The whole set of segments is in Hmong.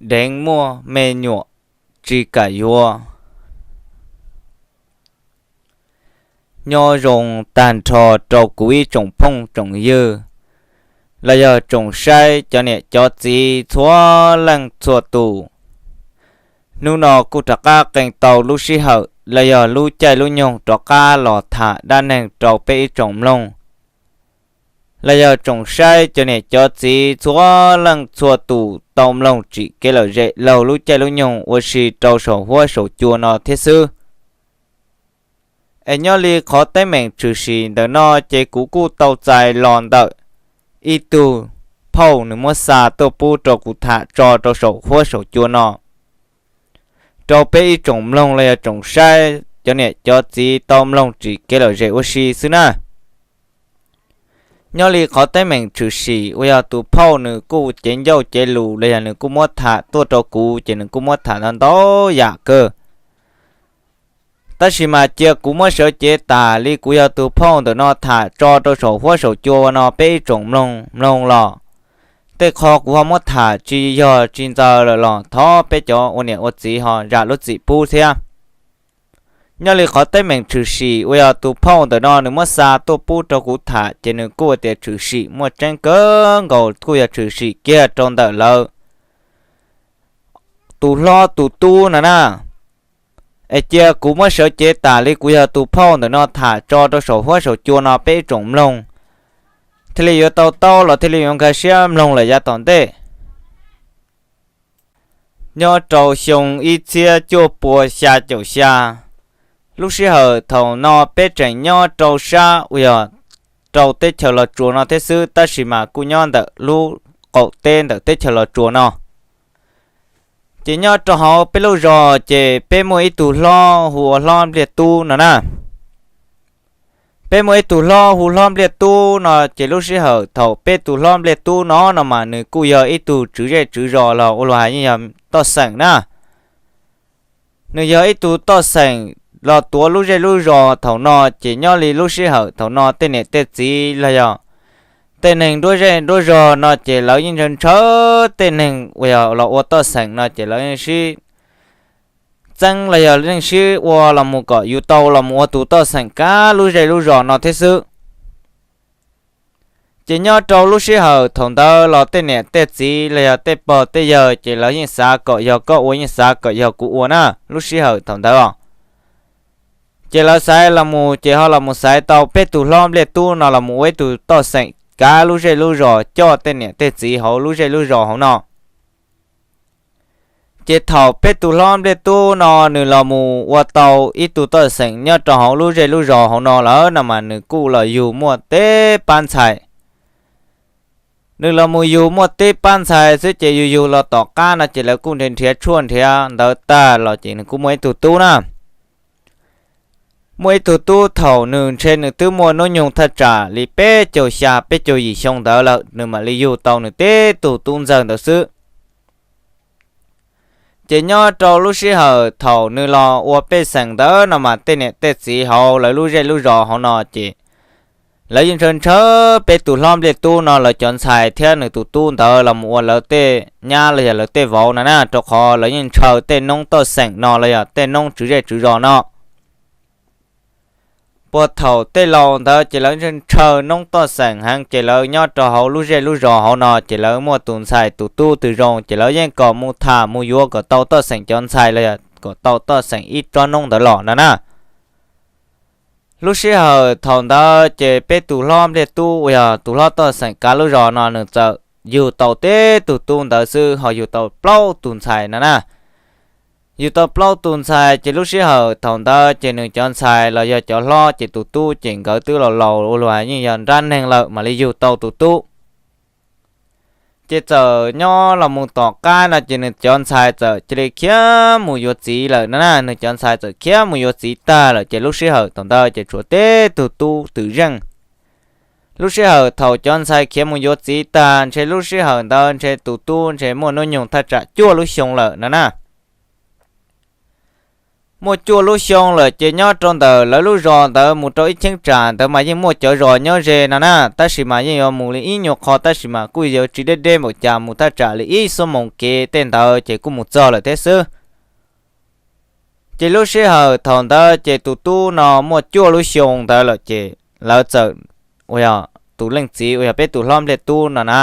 deev muaj me nyuam tsis kam yuav. Nyob zoo tag nrho rau kuv ib tsoom phooj tsoom ywg los yog tsoom saib cov niam cov txiv txhua leej txhua tus. Hnub no kuj rov qab qee tau lub sij hawm los yog lub caij lub nyoog rov qab los tham dab neeg rau peb ib tsoom mloog los yog tsoom saib cov niam cov txiv txhua leej txhua tus tau mloog tsim kev lom zem laug lub caij lub nyoog ua si rau saum huab saum cua no thiab xwb. Es nyob li qhov teeb meem tshwm sim ntawm no ces kuv kuj tau txais los ntawm ib tug phauj nws muab xa tuaj pub rau kuv tham tso rau saum huab saum cua no rau peb ib tsoom mloog los yog tsoom saib cov niam cov txiv tau mloog tsim kev lom zem ua si xwb na. Nyob li qhov teeb meem tshwm sim uas yog tus phauj nws kuj cev ncauj cev lus los yog nws kuj muab tham tuaj rau kuv ces nws kuj muab tham ntau ntau yam kawg. Tab sis mas cia kuv muab sawv cev tas li kuv yog tus phauj ntawm no tham tso rau saum huab saum cua no peb ib tsoom mloog mloog los tej qho kuv ho muab tham tsis yog tsis ntxaws lawm los thov peb cov ua niam ua txiv ho zam lub txim pub thiab. Nyob li qhov teeb meem tshwm sim uas yog tus phauj ntawm no nws muab xa tuaj pub rau kuv tham ces nws kuj tias tshwm sim muaj tseeb kawg nkaus kuj yog tshwm sim kiag rau ntawm lawv tus hlob tus tub no na. Es cia kuv muab sawv cev tas li kuv yog tus phauj ntawm no tham tso rau saum huab saum cua no peb ib tsoom mloog thiaj li yuav tau taub los thiaj li yuav nkag siab mloog lawm yav tom ntej. Nyob rau xyoo ib txhiab cuaj pua xya caum xya, lub sij hawm thaum no peb tseem nyob rau sab uas yog rau teb chaws Los Tsuas no thiab xwb tab sis mas kuj nyob ntawm lub qaum teb ntawm teb chaws Los Tsuas no. Ces nyob rau hauv peb lub zos ces peb muaj ib tug hlob hu ua hlob Npliaj Tub no na. Peb muaj ib tug hlob hu hlob Npliaj Tub no ces lub sij hawm thaum peb tus hlob Npliaj Tub no no mas nws kuj yog ib tug tswv zej tswv zos los ua luag hais yeej yog toj xeem na. Nws yog ib tug toj xeem los tuav lub zej lub zos thaum no ces nyob li lub sij hawm thaum no tej niam tej txiv los yog tej neeg nruab zej nruab zos no ces lawv yeej ntshaw ntshaw tej neeg uas yog los ua toj xeem no ces lawv yeej sib txeeb los yog yeej sib ua los mus kom yus tau los mus ua tus toj xeem kav lub zej lub zos no thiab xwb. Ces nyob rau lub sij hawm thaum ntawd los tej niam tej txiv los yog tej pog tej yawg ces lawv yeej xav kom yog koj ua yeej xav kom yog kuv ua na lub sij hawm thaum ntawd os. Ces lawv xaiv los mus ces ho los mus xaiv tau peb tus hlob Npliaj Tub no los mus ua ib tug toj xeem kav lub zej lub zos coj tej niam tej txiv hauv lub zej lub zos hauv no. Ces thaum peb tus hlob Npliaj Tub no nws los mus ua tau ib tug toj xeem nyob rau hauv lub zej lub zos hauv no lawm no mas nws kuj los yug muaj tib pab ntxhais. Nws los mus yug muaj tib pab ntxhais xwb ces yug yug los tom qab no ces lawv kuj nrhiav nrhiav tshuaj nrhiav ntawd tag los ces nws kuj muaj ib tug tub na. Muaj ib tug tub thaum nws ntshe nws twb muaj hnub nyoog thaj tsam li peb caug xya peb caug yim xyoo ntawd lawm nws mam li yug tau nws tib tug tub ntxawg ntawd xwb. Ces nyob rau lub sij hawm thaum nws los ua pej xeem ntawd no mas tej niam tej txiv hauv lawv lub zej lub zos hauv no ces lawv yeej ntshaw ntshaw peb tus hlob Npliaj Tub no lawv cov ntxhais thiab nws tus tub ntawd los mus ua lawv tej nyab los yog lawv tej vauv no na rau qhov lawv yeej ntshaw tej noob toj xeem no los yog tej noob tswv zej tswv zos no. Puag thaum tej laus ntawd ces lawv ntshaw noob toj xeem heev ces lawv nyob rau hauv lub zej lub zos hauv no ces lawv muaj tus ntxhais tus tub twg zoo ces lawv yeej kom mus tham mus yuav kom tau toj xeem cov ntxhais los yog kom tau toj xeem ib tsob noob ntawd los no na. Lub sij hawm thaum ntawd ces peb tus hlob Npliaj Tub uas yog tus hlob toj xeem kav lub zos no nws txawm yug tau tib tug tub ntawd xwb ho yug tau plaub tus ntxhais no na. Yug tau plaub tus ntxhais ces lub sij hawm thaum ntawd ces nws cov ntxhais los yog cov hlob ces tus tub ces nkawd twb laus laus ua luag yeej yog nrab neeg lawm mam li yug tau tus tub. Ces txawm nyob los mus tom qab no ces nws cov ntxhais txawm cia li khiav mus yuav txiv lawm no na, nws cov ntxhais txawm khiav mus yuav txiv tag lawm ces lub sij hawm thaum ntawd ces tshuav tib tug tub twm zeej. Lub sij hawm thaum cov ntxhais khiav mus yuav txiv tag ntshe lub sij hawm ntawd ntshe tus tub ntshe muaj hnub nyoog thaj tsam cuaj lub xyoo lawm no na. muaj cuaj lub xyoo lawm ces nyob rau ntawm lawv lub zos ntawd mus rau ib cheeb tsam ntawd mas yeej muaj cov zos nyob ze no na, tab sis mas yeej yuav mus li ib nyuag qho tab sis mas kuj yuav tsis deb deb npaum cas, mus thaj tsam li ib xuab moos kev tej ntawd ces kuj mus txog lawm thiab xwb. Ces lub sij hawm thaum ntawd ces tus tub no muaj cuaj lub xyoo ntawd lawm ces lawv txawm, uas yog tus leej txiv uas yog peb tus hlob npliaj tub no na,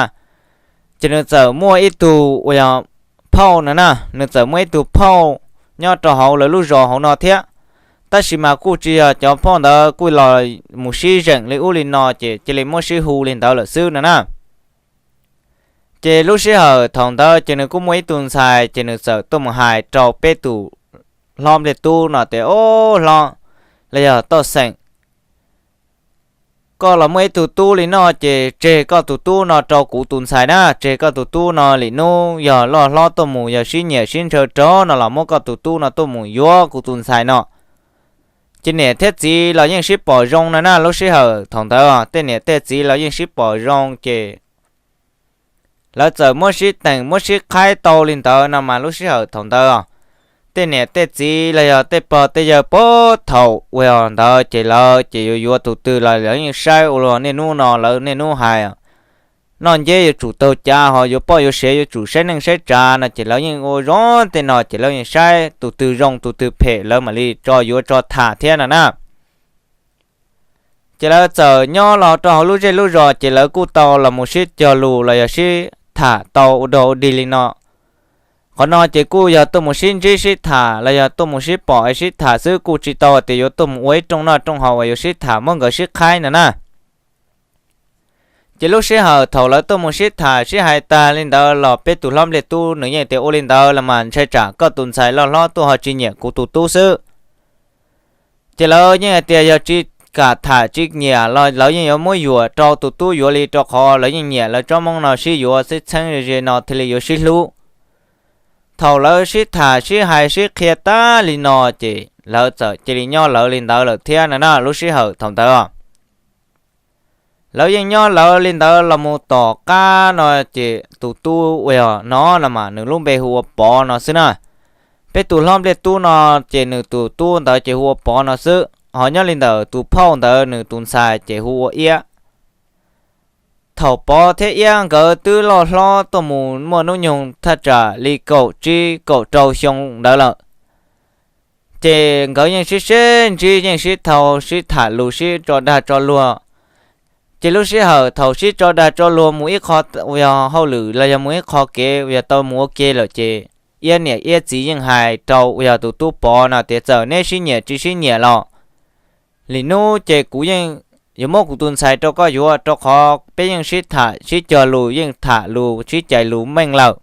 ces nws txawm muaj ib tug uas yog phauj no na, nws txawm muaj ib tug phauj nyob rau hauv lawv lub zos hauv no thiab. Tab sis mas kuj tsis yog cov phauj ntawd kuj los mus sib zeem li ub li no ces cia li muab sib hu li ntawd lawm xwb no na. Ces lub sij hawm thaum ntawd ces nws kuj muaj ib tug ntxhais ces nws txawm tuaj mus hais rau peb tus hlob npliaj tub no tias, Au hlob, los yog Toj Xeem, koj los muaj ib tug tub li no ces tseg koj tus tub no rau kuv tus ntxhais na, tseg koj tus tub no, lwm hnub yog loj hlob tuaj mus yog sib nyiam sib ntshaw rov no los muab koj tus tub no tuaj mus yuav kuv tus ntxhais no. Ces niam thiab txiv los yeej sib pom zoo no na, lub sij hawm thaum ntawd tej niam tej txiv los yeej sib pom zoo ces lawv txawm muab sib teem muab sib qhaib tau li ntawd no mas lub sij hawm thaum ntawd tej niam tej txiv los yog tej pog tej yawg puag thaum uas ntawd ces lawv ces yuav yuav tus twg los lawv yeej saib ua luaj, niaj hnub no lawv niaj hnub hais, noj nceb yuav tsum taug cav, ho yuav poj yuav sev yuav tsum saib neej saib tsav no ces lawv yeej ua zoo tej no ces lawv yeej saib tus twg zoo tus twg phem lawv mam li tso yuav tso tham thiab no na. Ces lawv txawm nyob los rau hauv lub zej lub zos ces lawv kuj tau los mus sib cog lus los yog sib tham tau ua dog ua dig li no. Qhov no ces kuj yog tuaj mus sib ntsib sib tham los yog tuaj mus sib pom es sib tham xwb, kuj tsis tau tias yuav tuaj mus ua ib rooj noj rooj haus uas yuav sib tham muab nkawd sib qhaib no na. Ces lub sij hawm thaum lawv tuaj mus sib tham sib hais tag li ntawd los peb tus hlob npliaj tub nws yeej tias, Ua li ntawd los mas ntshai tsam koj tus ntxhais loj hlob tuaj ho tsis nyiam kuv tus tub xwb. Ces lawv yeej hais tias yog tsis kam tham tsis nyiam los lawv yeej yuav muab yuam rau tus tub yuav li, rau qhov lawv yeej nyiam lawv tsob Hmoob no, sib yuav sib txheeb ze ze no thiaj li yuav sib hlub. Thaum lawv sib tham sib hais sib qhia tag li no ces lawv txawm cia li nyob lawv li ntawd lawm thiab no na. Lub sij hawm thaum ntawd lawv yeej nyob lawv li ntawd los mus tom qab no ces tus tub uas yog no no mas nws lub npe hu ua Pov no xwb na. Peb tus hlob npliaj tub no ces nws tus tub ntawd ces hu ua Pov no xwb, ho nyob li ntawm tus phauj ntawd nws tus ntxhais ces hu ua Iab. Thaum Pov thiab Iab nkawd twb loj hlob tuaj mus muaj hnub nyoog thaj tsam li kaum tsib kaum rau xyoo ntawd lawm, ces nkawd yeej sib sib ntsib yeej sib tau sib tham lus sib tso dag tso luag. Ces lub sij hawm thaum sib tso dag tso luag mus ib qho uas yog hauj lwm los yog mus ib qho kev uas yog tau mus ua ke lawm ces Iab niam Iab txiv yeej hais rau uas yog tus tub Pov no tias, Txawm neb sib nyiam tsis sib nyiam los lwm hnub ces kuv yeej yuav muab kuv tus ntxhais rau koj yuav, rau qhov peb yeej sib tham sib cog lus yeej tham lus sib cais lus meej lawm.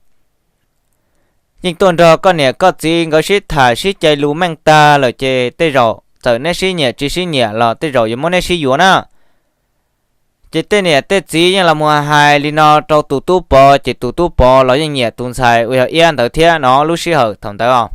Yeej tuaj nrog koj niam koj txiv nkawd sib tham sib cais lus meej tag lawm ces tej zaum txawm neb sib nyiam tsis sib nyiam los tej zaum yuav muab neb sib yuav na. Ces tej niam tej txiv yeej los mus hais li no rau tus tub Pov ces tus tub Pov los yeej nyiam tus ntxhais uas yog Iab ntawd thiab no. Lub sij hawm thaum ntawd os,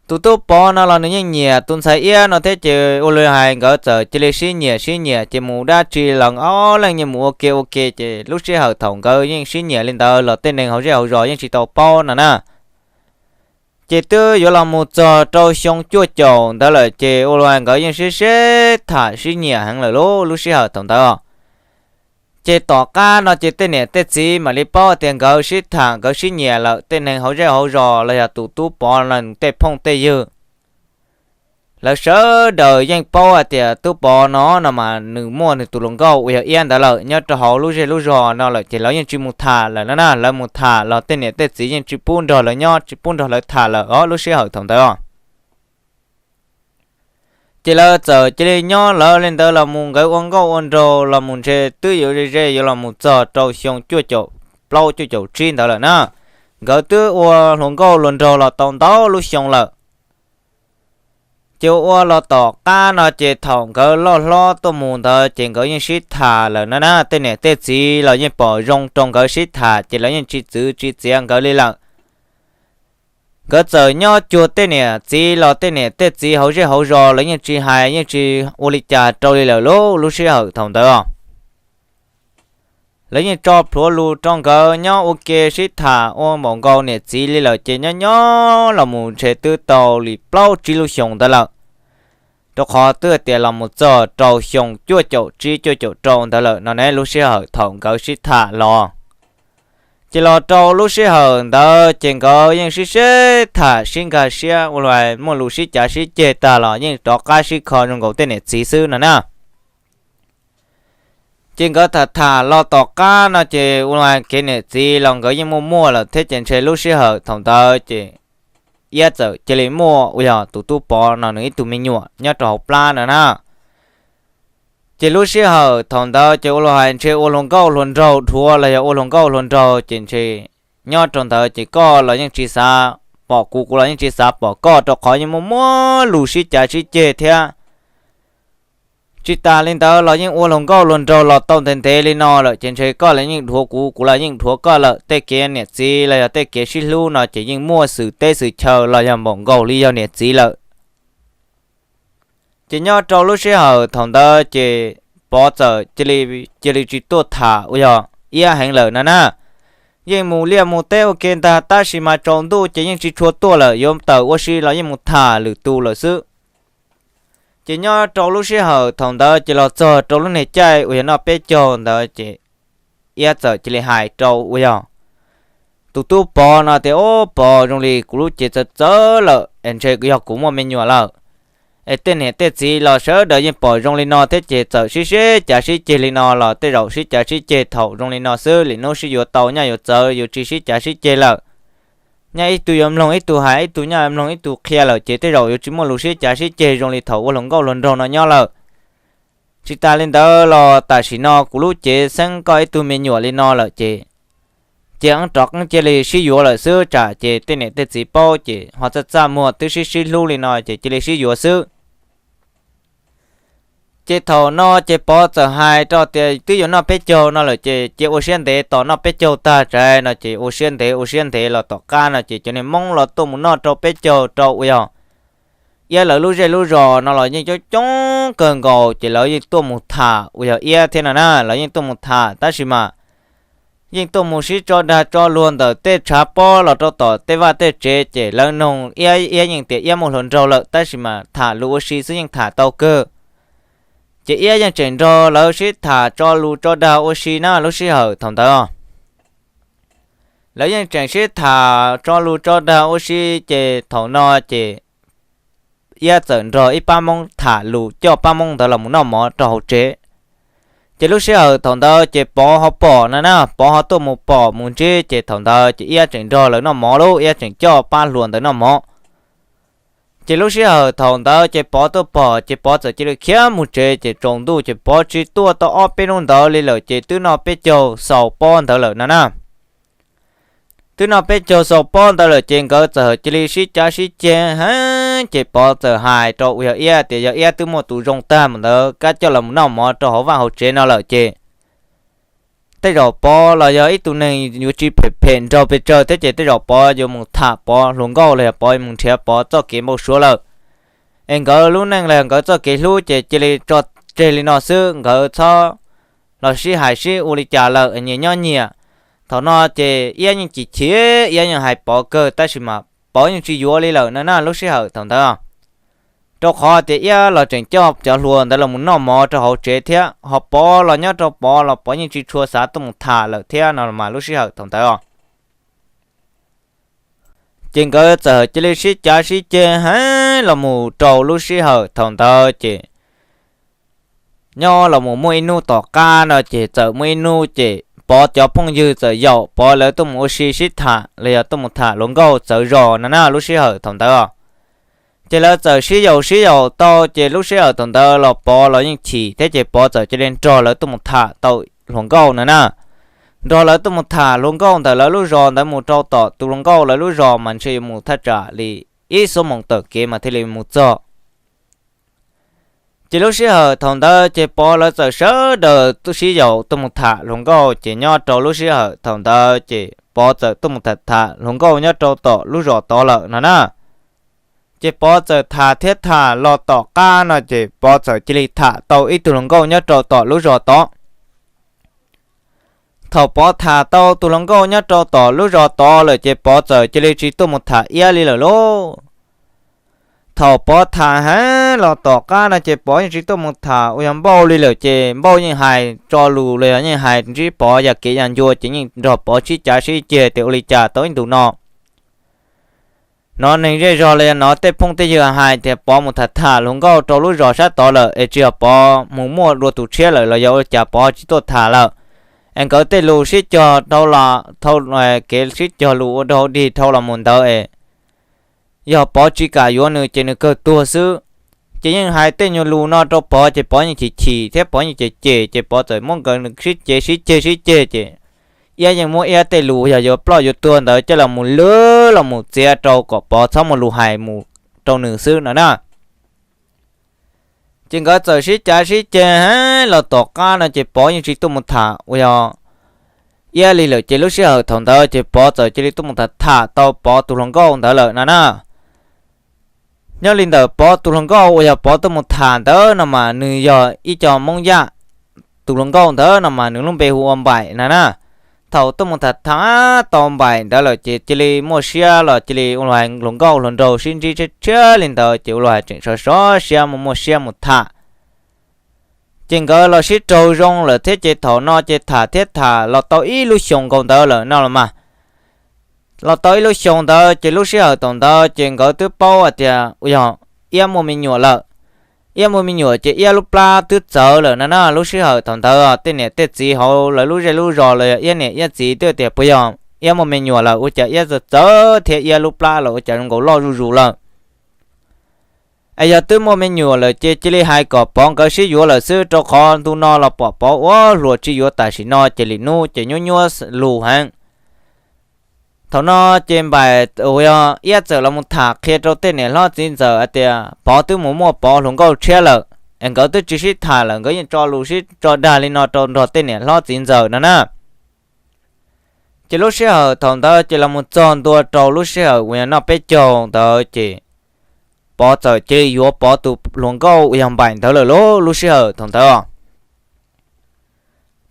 tus tub Pov no los nws yeej nyiam tus ntxhais Iab no thiab ces ua li hais nkawd txawm cia li sib nyiam sib nyiam ces mus dab tsi los ob leej yeej mus ua ke ua ke ces lub sij hawm thaum nkawd yeej sib nyiam li ntawd los tej neeg hauv zej hauv zos yeej tsis tau paub no na. Ces twb yuav los mus txog rau xyoo cuaj caum ntawd lawm ces ua li hais nkawd yeej sib sib tham sib nyiam heev lawm lauj. Lub sij hawm thaum ntawd ces tom qab no ces tej niam tej txiv mam li paub tias nkawd sib tham nkawd sib nyiam lawm, tej neeg hauv zej hauv zos los yog tus tub Pov no tej phooj tej ywg, lawv sawv daws yeej paub hais tias tub Pov no no mas nws muaj nws tus hluas nkauj uas yog Iab ntawd lawm nyob rau hauv lub zej lub zos no lawm ces lawv yeej tsis mus tham lawm no na. Lawv mus tham los tej niam tej txiv yeej tsis pub nrog lawv nyob tsis pub nrog lawv tham lawm os. Lub sij hawm thaum ntawd os, ces lawv txawm cia li nyob lawv li ntawd los mus nkawd ua nkauj ua nraug los mus ntshe twb yuav ze ze yuav los mus txog rau xyoo cuaj caum plaub cuaj caum tsib ntawd lawm na. Nkawd twb ua hluas nkauj hluas nraug los tau ntau lub xyoo lawm. Ces ua los tom qab no ces thaum nkawd loj hlob tuaj mus ntawd ces nkawd yeej sib tham lawm no na, tej niam tej txiv los yeej pom zoo rau nkawd sib tham ces lawv yeej tsis txwv tsis txiav nkawd li lawm. Nkawd txawm nyob cuag tej niam txiv los tej niam tej txiv hauv zej hauv zos lawv yeej tsis hais yeej tsis ua li cas rau li lawm lauj. Lub sij hawm thaum ntawd os, Lawv yeej tso plhuav lus rau nkawd nyob ua ke sib tham ua npaum nkaus niam txiv li lawm ces nyob nyob los mus ntshe twb tau li plaub tsib lub xyoos ntawd lawm, rau qhov twb tias los mus txog rau xyoo cuaj caum tsib cuaj caum rau ntawd lawm no ne. Lub sij hawm thaum nkawd sib tham los ces los rau lub sij hawm ntawd ces nkawd yeej sib sib tham sib nkag siab ua luaj, muaj lus sib cav sib ceg tag los yeej rov qab sib kho zoo nkaus tej niam txiv xwb no na. Ces nkawd tham tham los tom qab no ces ua luaj kev niam txiv los nkawd yeej muaj muaj lawm thiab ces ntshe lub sij hawm thaum ntawd ces Iab txawm cia li muaj uas yog tus tub Pov no nws ib tug me nyuam nyob rau hauv plab no na. Ces lub sij hawm thaum ntawd ces ua luaj hais ntshe ua hluas nkauj hluas nraug dhuav los yog ua hluas nkauj hluas nraug ces ntshe nyob rau ntawd ces koj los yeej tsis xav pom kuv, kuv los yeej tsis xav pom koj, rau qhov yeej muaj muaj lus sib cav sib ceg thiab. Tsis tas li ntawd los yeej ua hluas nkauj hluas nraug los tau ntev ntev li no lawm ces ntshe koj los yeej dhuav kuv, kuv los yeej dhuav koj lawm. Tej kev niam txiv los yog tej kev sib hlub no ces yeej muaj xwm teb xwm chaw los yog npaum nkaus li yog niam txiv lawm. Ces nyob rau lub sij hawm thaum ntawd ces Pov txawm cia li, cia li tsis tuaj tham uas yog Iab heev lawm no na. Yeej mus liaj mus teb ua ke ntag tab sis mas tsaus ntuj ces yeej tsis tshua tuaj lawm, yuav tawm ua si los yeej mus tham lwm tus lawm xwb. Ces nyob rau lub sij hawm thaum ntawd ces los txog rau lub niag caij uas yog noj peb caug ntawd ces Iab txawm cia li hais rau uas yog tus tub Pov no tias, Ob, Pov, zoo li kuv lub cev txawv txawv lawm es ntshe yog kuv muaj me nyuam lawm. Es tej niam tej txiv los sawv daws yeej pom zoo li no thiab ces txawm sib sib cav sib ceg li no los tej zaum sib cav sib ceg thaum zoo li no xwb, lwm hnub sib yuav tau nyaj yuav txawv yuav tsis sib cav sib ceg lawm. Nyaj ib tug yuav mloog ib tug hais, ib tug nyaj mloog ib tug qhia lawm ces tej zaum yuav tsis muaj lus sib cav sib ceg zoo li thaum ua hluas nkauj hluas nraug no nyob lawm. Tsis tas li ntawd los tam sim no kuv lub cev xeeb koj ib tug me nyuam li no lawm ces cia wb rov qeeb cia li sib yuav lawm xwb, tsam ces tej niam tej txiv paub ces ho txaj txaj muag twb sib sib hlub li no ces cia li sib yuav xwb. Ces thaum no ces Pov txawm hais rau tias twb yuav noj peb caug no lawm ces cia ua siab ntev tos noj peb caug tag tsav no ces ua siab ntev ua siab ntev los tom qab no ces cov niag Hmoob los tuaj mus noj rau peb caug rau uas yog Iab lawv lub zej lub zos no los yeej coob coob kawg nkaus ces lawv yeej tuaj mus tham uas yog Iab thiab no na, lawv yeej tuaj mus tham tab sis mas yeej tuaj mus sib tso dag tso luag ntawm tej tshav pob los rau tom tej vaj tej tsev ces lawv noog Iab, Iab yeej tias Iab muaj hluas nraug lawm tab sis mas tham lus ua si xwb yeej tham tau kawg. Ces Iab yeej tseem nrog lawv sib tham tso lus tso dag ua si na lub sij hawm thaum ntawd. Lawv yeej tseem sib tham tso lus tso dag ua si ces thaum no ces Iab txawm nrog ib pab Hmoob tham lus coj pab Hmoob ntawd los mus noj mov rau hauv tsev. Ces lub sij hawm thaum ntawd ces Pov ho pom no na, Pov ho tuaj mus pom mus ntsib ces thaum ntawd ces Iab tseem nrog lawv noj mov lauj, Iab tseem coj pab hluas ntawd noj mov. Ces lub sij hawm thaum ntawd ces Pov tuaj pom ces Pov txawm cia li khiav mus tsev ces tsaus ntuj ces Pov tsis tuaj tau ob peb hnub ntawd li lawm ces twb noj peb caug xaus pob ntawd lawm no na. Twb noj peb caug xaus pob ntawd lawm ces nkawd txawm cia li sib cav sib ceg heev ces Pov txawm hais rau uas yog Iab tias yog Iab twb muaj tus zoo tag mus ntawd kab coj los mus noj mov rau hauv vaj hauv tsev no lawm ces tej zaum Pov los yog ib tug neeg yuav tsis phem phem nraug pes tsawg thiab ces tej zaum Pov yuav mus tham Pov hluas nkauj los yog Pov mus nrhiav Pov txoj kev npau suav lawm. Es nkawd lub neej los yog nkawd txoj kev hlub ces cia li tso tseg li no xwb, nkawd txhob los sib hais sib ua li cas lawm, nyias nyob nyias. Thaum no ces Iab yeej chim chim, Iab yeej hais Pov kawg tab sis mas Pov yeej tsis yuav li lawm no na lub sij hawm thaum ntawd. Rau qhov tias Iab los tseem coj cov hluas ntawd los mus noj mov rau hauv tsev thiab ho Pov los nyob rau Pov los Pov yeej tsis tshua xav tuaj mus tham lawm thiab no mas lub sij hawm thaum ntawd os. Ces nkawd txawm cia li sib cav sib ceg heev los mus rau lub sij hawm thaum ntawd ces nyob los mus muaj ib hnub tom qab no ces txawm muaj ib hnub ces Pov cov phooj ywg txawm yaum Pov lawv tuaj mus ua si sib tham los yog tuaj mus tham hluas nkauj txawv zos no na lub sij hawm thaum ntawd os. Ces lawv txawm sib yaum sib yaum tau ces lub sij hawm thaum ntawd los Pov los yeej chim thiab ces Pov txawm cia li nrog lawv tuaj mus tham tau hluas nkauj no na. Nrog lawv tuaj mus tham hluas nkauj ntawm lawv lub zos ntawd mus rau tom tus hluas nkauj lawv lub zos mas ntshe yuav mus thaj tsam li ib xuab moos taw kev mas thiaj li mus txog. Ces lub sij hawm thaum ntawd ces Pov lawv txawm sawv daws sib yaum tuaj mus tham hluas nkauj ces nyob rau lub sij hawm thaum ntawd ces Pov txawm tuaj mus tham tham hluas nkauj nyob rau tom lub zos tod lawm no na. Ces Pov txawm tham thiab tham los tom qab no ces Pov txawm cia li tham tau ib tug hluas nkauj nyob rau tom lub zos tod. Thaum Pov tham tau tus hluas nkauj nyob rau tom lub zos tod lawm ces Pov txawm cia li tsis tuaj mus tham Iab li lawm lauj. Thaum Pov tham heev los tom qab no ces Pov yeej tsis tuaj mus tham uas yog Npauj li lawm ces Npauj yeej hais tso lus los yog yeej hais ntsib Pov yam kev yam ncua ces yeej nrog Pov sib cav sib ceg tias ua li cas tau ib ntus no hnov neeg zej zog los yog hnov tej phooj tej ywg hais tias Pov mus tham tham hluas nkauj rau lub zos sab tod lawm es tsis yog Pov mus muaj dua tus tshiab lawm los yog ua cas Pov tsis tuaj tham lawm. Es nkawd tej lus sib cog dhau los, kev sib cog lus ua rau hauv dig dhau los mus ntawd es yog Pov tsis kam yuav nws ces nws kawg tuag xwb. Ces yeej hais tej nyuag lus no rau Pov ces Pov yeej chim chim thiab Pov yeej cem cem ces Pov txawm muab nkawd sib ceg sib ceg sib ceg ces Iab yeej muab Iab tej lus yog yuav ploj yuav tuag ntawd coj los mus lwb los mus txiav rau kom Pov txhob muaj lus hais mus rau nws xwb no na. Ces nkawd txawm sib cav sib ceg heev los tom qab no ces Pov yeej tsis tuaj mus tham uas yog Iab li lawm ces lub sij hawm thaum ntawd ces Pov txawm cia li tuaj mus tham tham tau Pov tus hluas nkauj ntawd lawm no na. Nyob li ntawm Pov tus hluas nkauj uas yog Pov tuaj mus tham ntawd no mas nws yog ib co Hmoob Yaj. Tus hluas nkauj ntawd no mas nws lub npe hu ua Npaim no na. Thaum tuaj mus tham tham tau Npaim ntawd lawm ces cia li muaj siab los cia li ua luag hais hluas nkauj hluas nraug sib ntsib tshiab tshiab li ntawd ces ua luag hais tseem sov sov siab muaj muaj siab mus tham. Ces nkawd los sib raug zoo lawm thiab ces thaum no ces tham thiab tham los tau ib lub xyoos nkaus ntawd lawm no los mas. Los tau ib lub xyoos ntawd ces lub sij hawm thaum ntawd ces nkawd twb paub hais tias uas yog Iab muaj me nyuam lawm. Iab muaj me nyuam ces Iab lub plab twb txawv lawm no na. Lub sij hawm thaum ntawd tej niam tej txiv hauv lawv lub zej lub zos los yog Iab niam Iab txiv twb tias puas yog Iab muaj me nyuam lawm ua cas Iab txawv txawv thiab Iab lub plab los ua cas zoo nkaus loj zuj zus lawm. Es yog twb muaj me nyuam lawm ces cia li hais kom Pov nkawd sib yuav lawm xwb rau qhov ntu no los pom Pov ua hluas tsis yuav tam sim no ces lwm hnub ces nyuab nyuab lus heev. Thaum no ces Npaim uas yog Iab txawm los mus tham qhia rau tej niam hlob txiv ntxawm hais tias Pov twb mus muaj Pov hluas nkauj tshiab lawm es nkawd twb tsis sib tham lawm, nkawd yeej tso lus sib tso dag li no rau nrog tej niam hlob txiv ntxawm no na. Ces lub sij hawm thaum ntawd ces los mus txog ntua rau lub sij hawm uas yog noj peb caug ntawd ces Pov txawm cia li yuav Pov tus hluas nkauj uas yog Npaim ntawd lawm lauj. Lub sij hawm thaum ntawd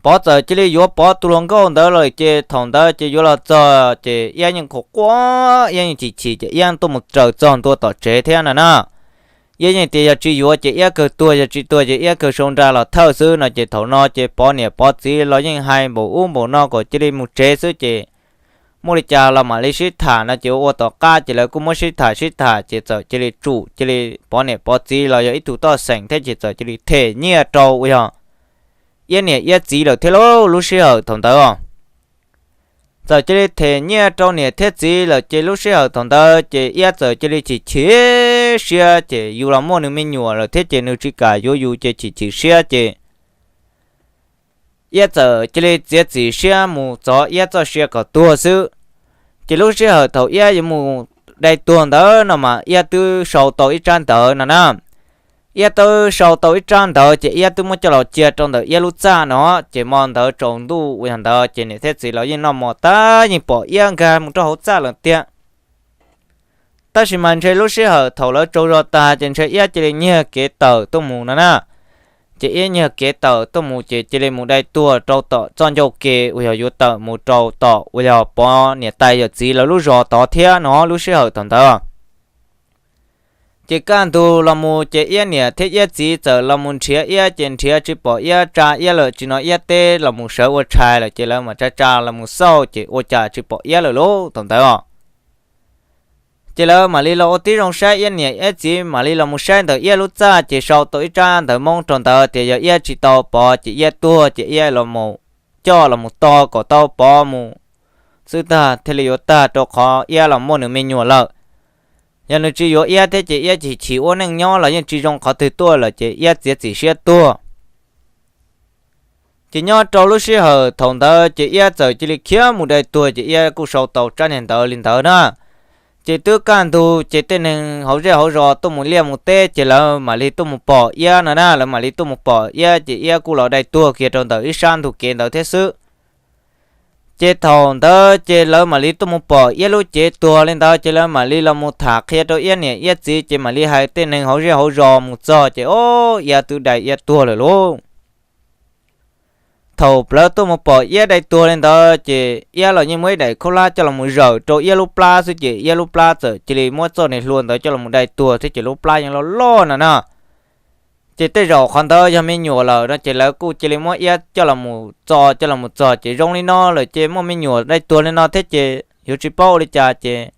Pov txawm cia li yuav Pov tus hluas nkauj ntawd lawm ces thaum ntawd ces yuav los txog ces Iab yeej qhuas quaj, Iab yeej chim chim ces Iab tuaj mus raws txog ntua tom tsev thiab no na. Iab yeej tias yog tsis yuav ces Iab kawg tuag, yog tsis tuag ces Iab kawg sau nra los thawj xwb no ces thaum no ces Pov niam Pov txiv los yeej hais npaum ub npaum no kom cia li mus tsev xwb ces muaj li cas los mam li sib tham no ces ua ua tom qab ces lawv kuj muab sib tham sib tham ces txawm cia li tsum cia li Pov niam Pov txiv los yog ib tug toj xeem thiab ces txawm cia li them nyiaj rau uas yog Iab niam Iab txiv lawm thiab lauj. Lub sij hawm thaum ntawd os txawm cia li them nyiaj rau niam thiab txiv lawm ces lub sij hawm thaum ntawd ces Iab txawm cia li chim chim siab ces yus los muaj nws me nyuam lawm thiab ces nws tsis kam yuav yus ces chim chim siab ces Iab txawm cia li txiav txim siab mus txov Iab txoj sia kom tuag xwb. Ces lub sij hawm thaum Iab yuav mus dai tuag ntawd no mas Iab twb sau tau ib tsab ntawv no na. Iab twb sau tau ib tsab ntawv ces Iab twb muab coj los cia rau ntawm Iab lub txaj no, ces hmo ntawd tsaus ntuj uas yog ntawd ces niam thiab txiv los yeej noj mov tag yeej pom Iab nkag mus rau hauv txaj lawm tiag. Tab sis mas ntshe lub sij hawm thaum lawv tsaug zog tag ces ntshe Iab cia li nyiag kev tawm tuaj mus no na. Ces Iab nyiag kev tawm tuaj mus ces cia li mus dai tuag rau tom txoj ncauj ke uas yog yuav tawm mus rau tom uas yog Pov niam tais yawm txiv lawv lub zos tod thiab no lub sij hawm thaum ntawd. Ces kaj ntug los mus ces Iab niam thiab Iab txiv txawm los mus nrhiav Iab ces nrhiav tsis pom Iab, tsa Iab lawm tsis hnov Iab teb los mus sawv ua tshais lawm ces lawv mam tsa tsa los mus xauj ces ua cas tsis pom Iab lawm lauj thaum ntawd os. Ces lawv mam li los ua tib zoo saib, Iab niam Iab txiv mam li los mus saib ntawm Iab lub txaj ces sau tau ib tsab ntawv Hmoob rau ntawd tias yog Iab tsis tau Pov ces Iab tuag ces Iab los mus coj los mus to kom tau Pov mus xwb tag thiaj li yuav tag rau qhov Iab los muaj nws me nyuam lawm. Yog nws tsis yuav Iab thiab ces Iab chim chim ua neej nyob los yeej tsis zoo qhov twg tuaj lawm ces Iab txiav txim siab tuag. Ces nyob rau lub sij hawm thaum ntawd ces Iab txawm cia li khiav mus dai tuag ces Iab kuj sau tau tsab niag ntawv li ntawd na. Ces twb kaj ntug ces tej neeg hauv zej hauv zos tuaj mus liaj mus teb ces lawv mam li tuaj mus pom Iab no na, lawv mam li tuaj mus pom Iab ces Iab kuj los dai tuag kiag rau ntawm ib sab ntug kev ntawd thiab xwb. Ces thaum ntawd ces lawv mam li tuaj mus pom Iab lub cev tuag li ntawd ces lawv mam li los mus tham qhia rau Iab niam Iab txiv ces mam li hais tej neeg hauv zej hauv zos mus txog ces o, Iab twb dai Iab tuag lawm lauj. Thaum lawv tuaj mus pom iab dai tuag li ntawd ces iab los yeej muab ib daim khaub hlab coj los mus zawm rau iab lub plab xwb ces iab lub plab txawm cia li muab txoj niag hlua ntawd coj los mus dai tuag thiab ces lub plab yeej loj loj no na. Ces tej zaum qhov ntawd yog me nyuam lawm no ces lawv kuj cia li muab iab coj los mus txo coj los mus txog ces zoo li no lawm ces muaj me nyuam dai tuag li no thiab ces yuav tsis paub ua li cas ces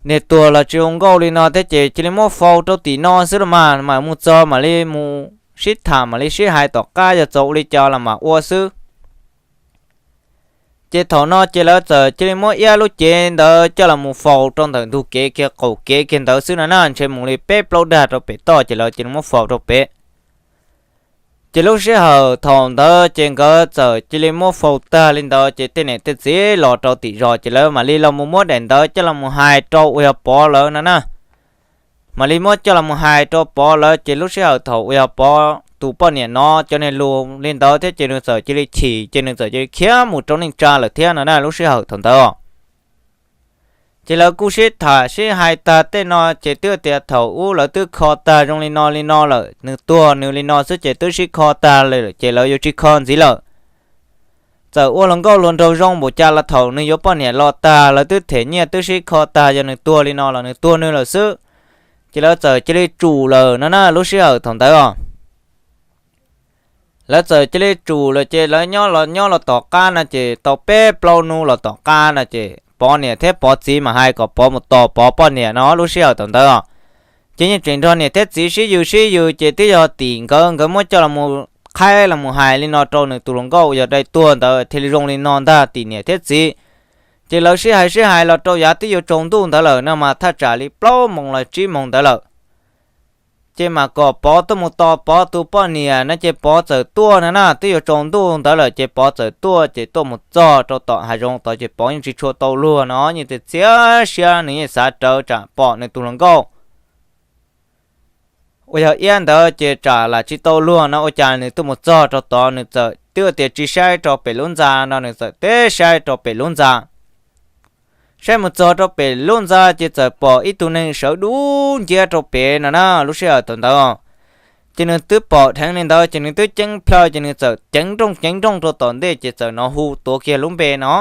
niag tuag los tsis ua nkauj li no thiab ces cia li muab faus rau tim no xwb los mas mam mus txog mam li mus sib tham mam li sib hais tom qab yog txog ua li cas los mam ua xwb. Ces thaum no ces lawv txawm cia li muab iab lub cev ntawd coj los mus faus rau ntawm ntug kev kiag qaum kev kiag ntawd xwb no na, ntshe mus li peb plaub dag rau pem toj ces lawv cia li muab faus rau pem. Ces lub sij hawm thaum ntawd ces nkawd txawm cia li muab faus tag li ntawd ces tej niam tej txiv los rau tim zos ces lawv mam li los mus muab daim ntawd coj los mus hais rau uas yog Pov lawv no na. Mam li muab coj los mus hais rau Pov lawv ces lub sij hawm thaum uas yog Pov tus poj niam no cov niag lus li ntawd thiab ces nws txawm cia li chim ces nws txawm cia li khiav mus rau neej tsa lawm thiab no na lub sij hawm thaum ntawd. Ces lawv kuj sib tham sib hais tag tej no ces twb tias thaum ub lawv twb kho tag zoo li no li no lawm, nws tuag nws li no xwb ces twb sib kho tag lawm ces lawv yuav tsis kho ntxiv lawm. Txawm ua hluas nkauj hluas nraug zoo npaum cas los thaum nws yuav poj niam los tag lawv twb them nyiaj twb sib kho tag yog nws tuag li no los nws tuag nws lawm xwb. Ces lawv txawm cia li tsum lawm no na lub sij hawm thaum ntawd os. Lawv txawm cia li tsum lawm ces lawv nyob los nyob los tom qab no ces tau peb plaub hnub los tom qab no ces Pov niam thiab Pov txiv mas hais kom Pov mus tos Pov poj niam no lub sij hawm thaum ntawd os. Ces yeej tseem nrog niam thiab txiv sib yws sib yws ces twb yog tim nkawd nkawd muab coj los qhaib los mus hais li no rau nws tus hluas nkauj yog dai tuag ntawd thiaj li zoo li no ntag tim niam thiab txiv. Ces lawv sib hais sib hais los rau yav twb yuav tsaus ntuj ntawd lawm no mas thaj tsam li plaub moos los tsib moos ntawd lawm. Ces mas kom Pov tuaj mus tos Pov tus poj niam no ces Pov txawm tuaj no na twb yuav tsaus ntuj ntawd lawm ces Pov txawm tuaj ces tuaj mus txog rau tom hav zoov tod ces Pov yeej tsis tshua tau luag no yeej txiav txiav siab nws yeej xav rawv tsam pom nws tus hluas nkauj uas yog iab ntawd ces tsam lam tsis tau luag no ua cas nws tuaj mus txog rau tod nws txawm twb tias tsis saib rau pem lub ntxa no nws txawm tib saib rau pem lub ntxa. Saib mus txog rau pem lub ntxa ces txawm pom ib tug neeg sawv dub nciab rau pem no na lub sij hawm thaum ntawd. Ces nws twb pom dheev li ntawd ces nws twb ceeb plhaw ces nws txawm ceev nrooj ceev nrooj rau tom ntej ces txawm hnov hu tuav kiag lub npe no.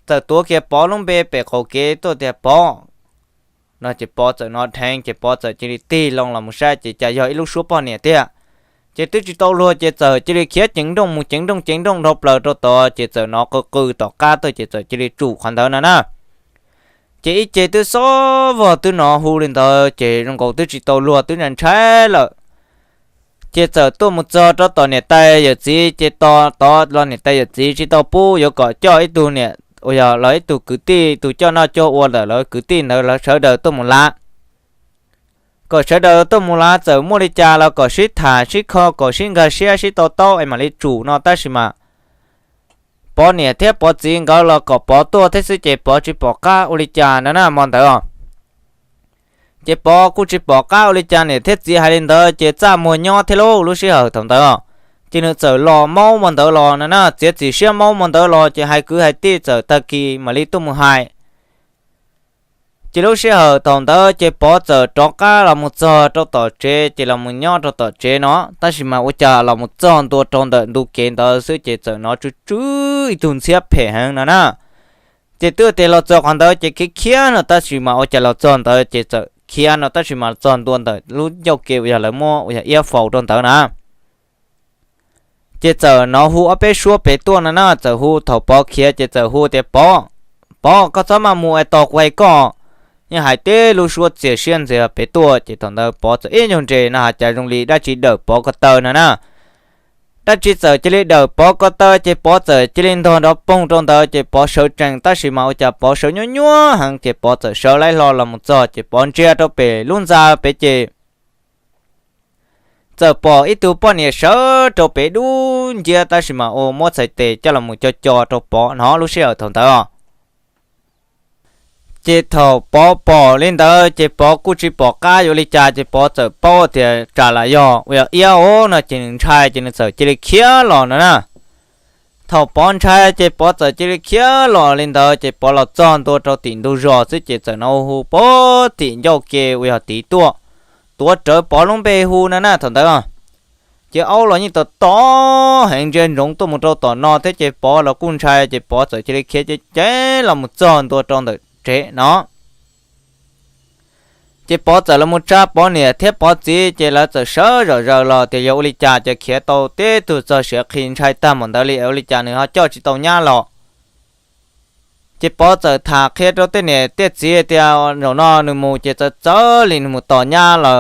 Txawm tuav kiag Pov lub npe pem qaum kev tuaj tias Pov no ces Pov txawm hnov dheev ces Pov txawm cia li tig loo los mus saib ces cas yog ib lub suab poj niam tiag. Ces twb tsis tau luag ces txawm cia li khiav ceev nrooj mus ceev nrooj ceev nrooj dhau plaws rau tod ces txawm hnov qw qw tom qab tuaj ces txawm cia li tsum qhov ntawd no na. Ces ib ce twb xob vog twb hnov hu li ntawd ces zoo nkaus twb tsis tau luag twb ntshai ntshai lawm. Ces txawm tuaj mus txog rau tom niam tais yawm txiv ces tos tod los niam tais yawm txiv tsis tau pub yuav kom coj ib tug niam uas yog lawv ib tug kwv tij tus coj noj coj ua ntawm lawv kwv tij ntawd lawv sawv daws tuaj mus lav. Kom sawv daws tuaj mus lav txawm muaj li cas los kom sib tham sib kho kom sib nkag siab sib to taub es mam li tsum no tab sis mas Pov niam thiab Pov txiv nkawd los kom Pov tuaj thiab xwb ces Pov tsis pom qab ua li cas no na hmo ntawd os. Ces Pov kuj tsis pom qab ua li cas niam thiab txiv hais li ntawd ces txaj muag nyob thiab lauj lub sij hawm thaum ntawd os. Ces nws txawm los maub hmo ntawd los no na txiav txim siab maub hmo ntawd los ces hais kwv hais tij txawm tag kis mam li tuaj mus hais. Ces lub sij hawm thaum ntawd ces Pov txawm rov qab los mus txog rau tom tsev ces los mus nyob rau tom tsev no tab sis mas ua cas los mus txog ntua rau ntawm ntu kev ntawd xwb ces txawm hnov tsw tsw ib tug ntxhiab phem heev no na. Ces twb tias los txog qhov ntawd ces khiav khiav no tab sis mas ua cas los txog ntawd ces txawm khiav no tab sis mas txog ntua ntawm lub ncauj ke uas yog lawv muab uas yog iab faus rau ntawd na. Ces txawm hnov hu ob peb suab pem tuaj no na txawm hu thaum Pov khiav ces txawm hu tias Pov, Pov koj txhob maj mus es tos kuv hais koj. Yeej hais tib lub suab txias siab ntxias pem tuaj ces thaum ntawd Pov txawm ib nyuag nres no has cas zoo li dab tsi dawm Pov ko taw no na. Dab tsi txawm cia li dawm Pov ko taw ces Pov txawm cia li ntog nrov poog rau ntawd ces Pov sawv tsees tab sis mas ua cas Pov sawv nyuaj nyuaj heev ces Pov txawm sawv laib hlo los mus txog ces Pov ntsia rau pem lub ntxa pem ces txawm pom ib tug poj niam sawv rau pem dub nciab tab sis mas ua muab txhais tes coj los mus co co rau Pov hnov lub sij hawm thaum ntawd os. Ces thaum Pov pom li ntawd ces Pov kuj tsis pom qab yuav li cas ces Pov txawm paub tias tsam lam yog uas yog iab os no ces nws ntshai ces nws txawm cia li khiav los no na. Thaum Pov ntshai ces Pov txawm cia li khiav los li ntawd ces Pov los txog ntua rau tim ntug zos xwb ces txawm hnov hu puag tim ncauj ke uas yog tid tuaj, tuav rawv Pov lub npe hu no na thaum ntawd. Ces aub los yeej tom tom heev ntsia ntsoov tuaj mus rau tom no thiab ces Pov los kuj ntshai ces Pov txawm cia li khiav ceev ceev los mus txog ntua rau ntawm tsev no. Ces Pov txawm los mus tsa Pov niam thiab Pov txiv ces lawv txawm sawv zom zaws los tias yog ua li cas ces khiav tau tib tug txog siav qhi ntshai tag npaum ntawd li es ua li cas nws ho coj tsis tau nyab los. Ces Pov txawm tham qhia rau tej niam tej txiv tias zaum no nws mus ces txawv txawv li nws mus tos nyab los,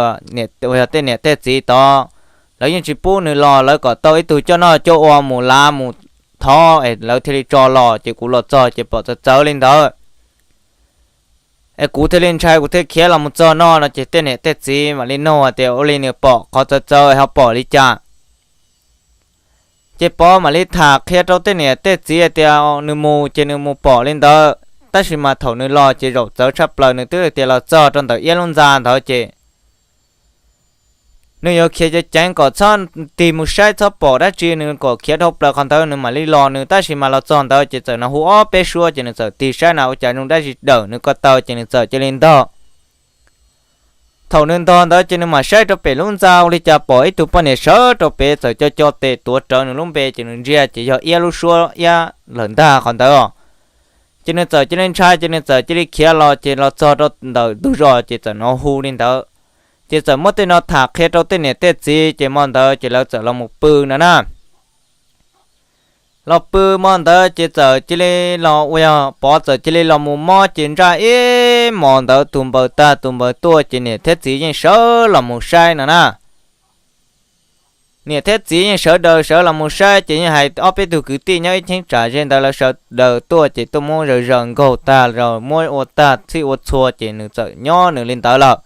yog tej niam tej txiv tod lawv yeej tsis pub nws los, lawv kom tau ib tug coj noj coj ua mus lav mus thov es lawv thiaj li tso los ces kuv los txog ces pom txawv txawv li ntawd es kuv thiaj li ntshai kuv thiaj khiav los mus txog no no ces tej niam tej txiv mam li nug tias ua li nws pom qhov txawv txawv ho pom li cas. Ces Pov mam li tham qhia rau tej niam tej txiv tias nws mus ces nws mus pom li ntawd tab sis mas thaum nws los ces zaum txawv tshaj plaws, nws twb tias los txog rau ntawm iab lub ntxa ntawd ces nws yuav khiav ceev ceev kom txhob tig mus saib txhob pom dab tsi, nws kom khiav dhau plaws qhov ntawd nws mam li los, nws tab sis mas los txog ntawd ces txawm hnov hu ob peb suab ces nws txawm tig saib na ua cas zoo dab tsi dawm nws ko taw ces nws txawm cia li ntog. Thaum nws ntog ntawd ces nws mam saib rau pem lub ntxa ua li cas pom ib tug poj niam sawv rau pem txawm co co tes tuav rawv nws lub npe ces nws ntsia ces yog iab lub suab iab lawm ntag qhov ntawd os. Ces nws txawm cia li ntshai ces nws txawm cia li khiav los ces los txog rau ntawm ntug zos ces txawm hnov hu li ntawd. Ces txawm muab tej no tham qhia rau tej niam tej txiv ces hmo ntawd ces lawv txawm los mus pw no na. Los pw hmo ntawd ces txawm cia li los ua yog Pov txawm cia li los mus mob ces ntsaj ib hmos ntawd tus npaws tag tus npaws tuaj ces niam thiab txiv yeej sawv los mus saib no na. Niam thiab txiv yeej sawv daws sawv los mus saib ces yeej hais ob peb tug kwv tij nyob ib cheeb tsam ze ntawd lawv sawv daws tuaj ces tuaj muab zaws zaws nkaug tag los muab ua tag txhij ua txhua ces nws txawm nyob nws li ntawd lawm.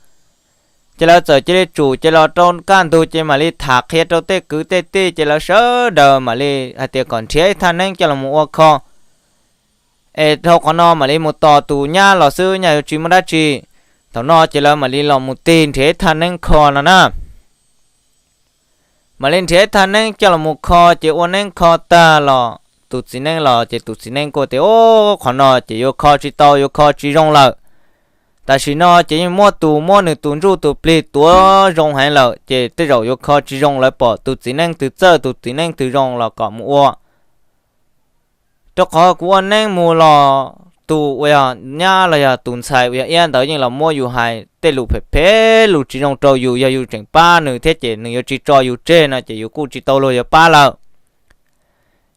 Ces lawv txawm cia li tsum ces los rau kaj ntug ces mam li tham qhia rau tej kwv tej tij ces lawv sawv daws mam li hais tias kom nrhiav ib thaj neeb coj los mus ua kho es dhau qhov no mam li mus tos tus nyab los xwb, nyaj yuav tsis muaj dab tsi. Thaum no ces lawv mam li los mus tig nrhiav ib thaj neeb kho no na. Mam li nrhiav ib thaj neeb coj los mus kho ces ua neeb kho tag los tus txiv neeb los ces tus txiv neeb kuj tias, Ub, qhov no ces yuav kho tsis tau, yuav kho tsis zoo lawm. Tam sim no ces yeej muab tus, muab nws tus ntsuj tus plig tuav zoo heev lawm ces tej zaum yuav kho tsis zoo, lawv pom tus txiv neeb twg txawj tus txiv neeb twg zoo los kom mus ua. Rau qhov kuv ua neeb mus los tus uas yog nyab los yog tus ntxhais uas yog iab ntawd yeej los muab yus hais tej lus phem phem lus tsis zoo rau yus, yog yus tseem pab nws thiab ces nws yuav tsis tso yus tseg no ces yus kuj tsis tau luag yuav pab lawm.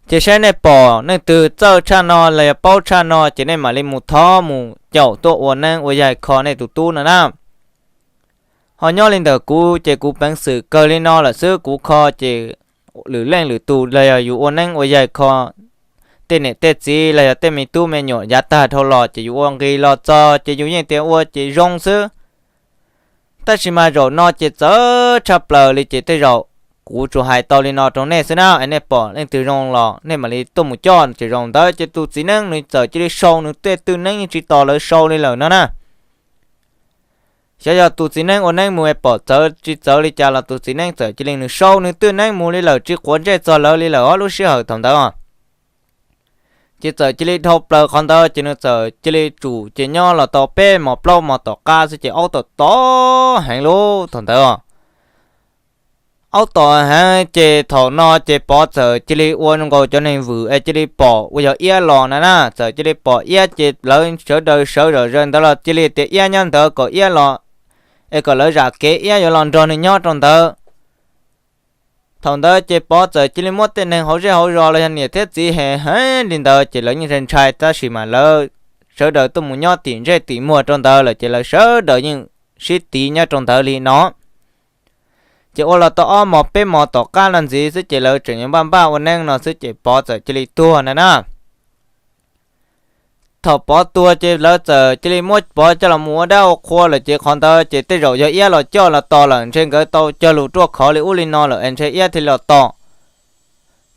Ces saib nej pom leej twg txawj tshaj no los yog paub tshaj no ces nej mam li mus thov mus caum tuaj ua neeb ua yaig kho nej tus tub no na. Ho nyob li ntawm kuv ces kuv peev xwm kawg li no lawm xwb, kuv kho ces lwm leej lwm tus los yog yus ua neeb ua yaig kho tej niam tej txiv los yog tej me tub me nyuam yav tag dhau los ces yus ua nqis los txog ces yus yeej tias ua ces zoo xwb. Tab sis mas zaum no ces txawv tshaj plaws li ces tej zaum kuv tsuas hais tau li no rau nej xwb na, es nej pom leej twg zoo los nej mam li tuaj mus coj ces zoo ntawd ces tus txiv neeb nws txawm cia li sau nws tej twj neeb yeej tsis tos lawv sau li lawm no na. Xyov yog tus txiv neeb ua neeb mus es pom txawv tsis txawv li cas los tus txiv neeb txawm cia li nws sau nws twj neeb mus li lawm tsis quav ntsej txog lawv li lawm ob lub sij hawm thaum ntawd os. Ces txawm cia li dhau plaws qhov ntawd ces nws txawm cia li tsum ces nyob los tau peb hmos plaub hmos tom qab xwb ces aub tom tom heev lub thaum ntawd os. Aub tom heev ces thaum no ces Pov txawm cia li ua zoo nkaus cov neeg vwm es cia li pom uas yog iab los na na, txawm cia li pom iab ces lawv sawv daws sawv zom zaws ntawd los cia li tias iab nyob ntawd kom iab los, es kom lawv zam kev iab yuav los nrog nws nyob rau ntawd. Thaum ntawd ces Pov txawm cia li muab tej neeg hauv zej hauv zos los yog niam thiab txiv he heev li ntawd ces lawv yeej ntshai ntshai tab sis mas lawv sawv daws tuaj mus nyob tim ntsej tim muag rau ntawd lawm ces lawv sawv daws yeej sib tiv nyob rau ntawd li no. Ces ua los tau ob hmos peb hmos tom qab no ntxiv xwb ces lawv tseem yuav npaj npaj ua neeb no xwb ces Pov txawm cia li tuag na na. Thaum Pov tuag ces lawv txawm cia li muab Pov coj los mus ua dab ua qhua lawm ces qhov ntawd ces tej zaum yog iab los coj los tos lawm ntshe nkawd tau cog lus ruaj khov li ub li no lawm es ntshe iab thiaj los tos.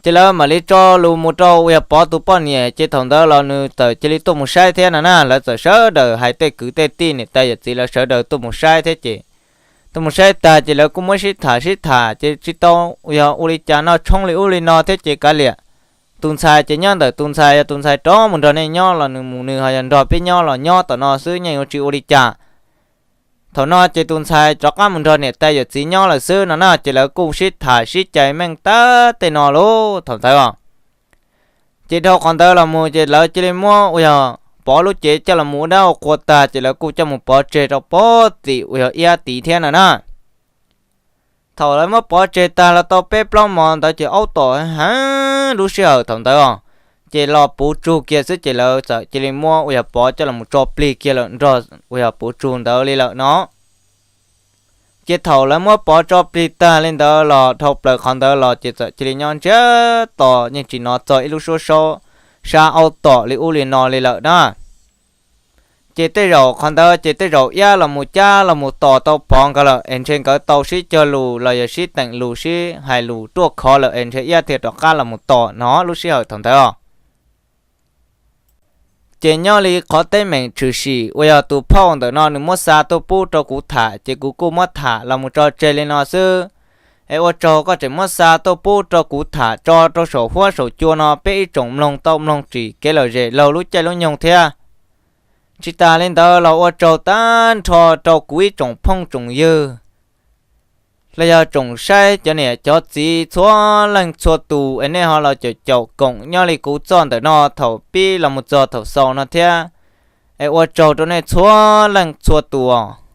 Ces lawv mam li tso lus mus rau uas yog Pov tus poj niam ces thaum ntawd los nws txawm cia li tuaj mus saib thiab no na, lawv txawm sawv daws hais tej kwv tej tij niam tais yawm txiv lawv sawv daws tuaj mus saib thiab ces tuaj mus saib tag ces lawv kuj muab sib tham sib tham ces tsis tau yog ua li cas noj tshoob li ub li no thiab ces kav liam. Tus ntxhais ces nyob ntawm tus ntxhais, yog tus ntxhais rov mus nrog nej nyob los nws mus nws, ho yog nrog peb nyob los nyob tom no xwb yeej yuav tsis ua li cas. Thaum no ces tus ntxhais rov qab mus nrog niam tais yawm txiv nyob lawm xwb no na, ces lawv kuj sib tham sib cais meej tag tej no lauj thaum ntawd os. Ces dhau qhov ntawd los mus ces lawv cia li muab uas yog Pov lub cev coj los mus ua dab ua qhua tag ces lawv kuj coj mus pov tseg rau pem tim uas yog Iab tid thiab no na. Thaum lawv muab pov tseg tag los tau peb plaub hmo ntawd ces aub tom heev lub sij hawm thaum ntawd os, ces los puv tsug kiag xwb ces lawv txawm cia li muab uas yog Pov coj los mus tso plig kiag lawm nrog uas yog puv tsug ntawd li lawm no. Ces thaum lawv muab Pov tso plig tag li ntawd los dhau plaws qhov ntawd los ces txawm cia li nyob ntsiag to yeej tsis hnov txog ib lub suab saub sab aub tom li ub li no li lawm na. Ces tej zaum qhov ntawd ces tej zaum Iab los mus cab los mus tos tau Pov nkawd lawm es ntshe nkawd tau sib cog lus los yog sib teem lus sib hais lus ruaj khov lawm es ntshe Iab thiaj rov qab los mus tos no lub sij hawm thaum ntawd os. Ces nyob li qhov teeb meem tshwm sim uas yog tus phauj ntawm no nws muab xa tuaj pub rau kuv tham ces kuv kuj muab tham los mus tso tseg li no xwb. Es ua tsaug koj tseem muab xa tuaj pub rau kuv tham tso rau saum huab saum cua no peb ib tsoom mloog tau mloog tsim kev lom zem laug lub caij lub nyoog thiab. Tsis tas li ntawd los ua tsaug tag nrho rau kuv ib tsoom phooj tsoom ywg los yog tsoom saib cov niam cov txiv txhua leej txhua tus es nej ho los caum caum koom nyob li kuv txoj ntawm no thaum pib los mus txog thaum xaus no thiab. Es ua tsaug rau nej txhua leej txhua tus.